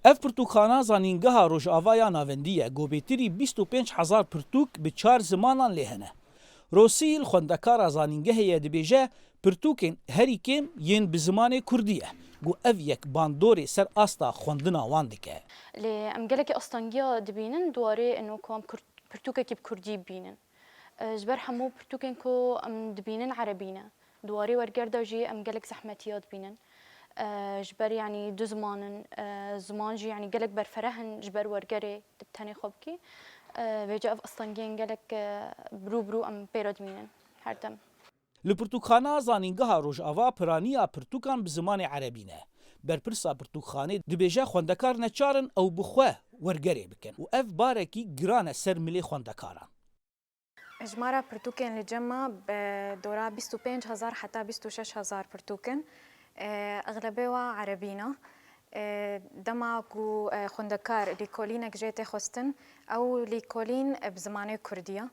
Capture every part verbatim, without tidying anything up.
Ev pirtûkxana Zanîngeha Rojava ya Navendî ye, ku bêtirî bîst û pênc hezar pirtûk bi çar zimanan lê hene. Rosîl, xwendekara zanîngehê ye, dibêje, pirtûkên herî kêm yên bi zimanê kurdî ye, ku ev yek bandorê ser asta xwendina wan dike. Lê em gelekî astengiya dibînin di warê ino ku em kurd-, pirtûkekî bi kurdî bibînin. E, ji ber hemû pirtûkên ku em dibînin erebî ne. Di warê werger de jî em gelek zehmetiya dibînin. E, ji ber, yanî, du ziman in, e, ziman jî, yanî, gelek berfereh in ji ber wergerê tu bi tenê xwe bikî. E, vêca ev astengiyên gelek, e, bi rû bi rû em pê re dimînin her dem. Li pirtûkxana Zanîngeha Rojava piraniya pirtûkan bi zimanê erebî ne. Berpirsa pirtûkxanê dibêje xwendekar neçar in ew bi xwe wergerê bikin û ev barekî giran e ser milê xwendekaran. Jimara pirtûkên li cem me bi dora bîst û pênc hezar heta bîst û şeş hezar pirtûk in. E, exlebê wa erebî ne. E, dema ku, e, xwendekar lîkolînek jê tê xwestin, ew lîkolîn, e, bi zimanê kurdî ye.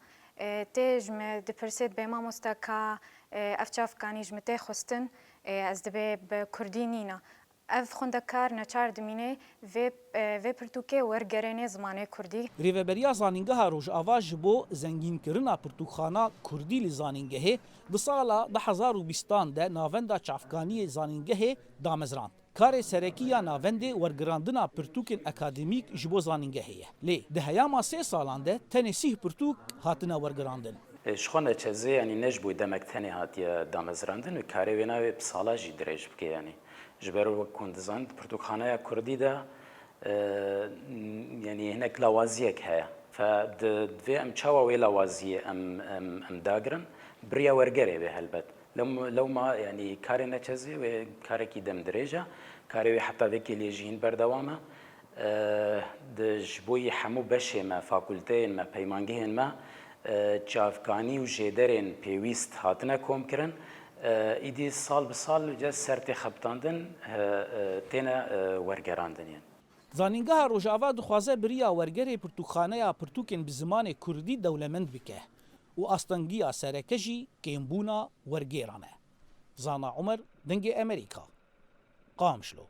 E, tê ji me dipirse, dibê, mamoste, ka, e, ev çavkanî ji min tê xwestin, e, ez dibê bi kurdî nîne. Ev xwendekar neçar dimîne vê, e, vê pirtûkê wergerêne zimanê kurdî. Rêveberiya Zanîngeha Rojava ji bo zengînkirina pirtûkxana kurdî li zanîngehê di sala du hezar û bîstan de navenda çavkaniyê zanîngehê damezrand. Karê serekî ya navendê wergirandina pirtûkên akademîk ji bo zanîngehê ye. Lê di heyama sê salan de tenê sîh pirtûk hatine wergirandin. E, ji xwe neçezê, yanî ne ji bo demek tenê hatiye damezrandin û karê wê navê bi sala jî dirêj bike, yanî. Ji ber wek hûn dizanin, di pirtûkxaneya kurdî de, e, yanî hinek lawaziyek heye. Fe di, divê em çawa wê lawaziyê em, em, em dagirin? Bi riya wergerê wê helbet. Lew-, lewma, yanî karê neçezê wê karekî dem dirêj e. Karê wê heta vê kêliyê jî hîn berdewam e. E, di, ji bo yî hemû beşê me, fakulteyên me, peymangehên me, e, çavkanî û jêderên pêwîst hatine komkirin. E, îdî sal bi sal ca ser tê xebitandin, e, e, têne, e, wergerandin yên. Zanîngeha Rojava dixwaze bi riya wergerê pirtûkxaneya pirtûkên bi zimanê kurdî dewlemend bike û astengiya sereke jî kêmbûna wergêran e. Zana Umer, Dengê Emerîka, Qamişlo.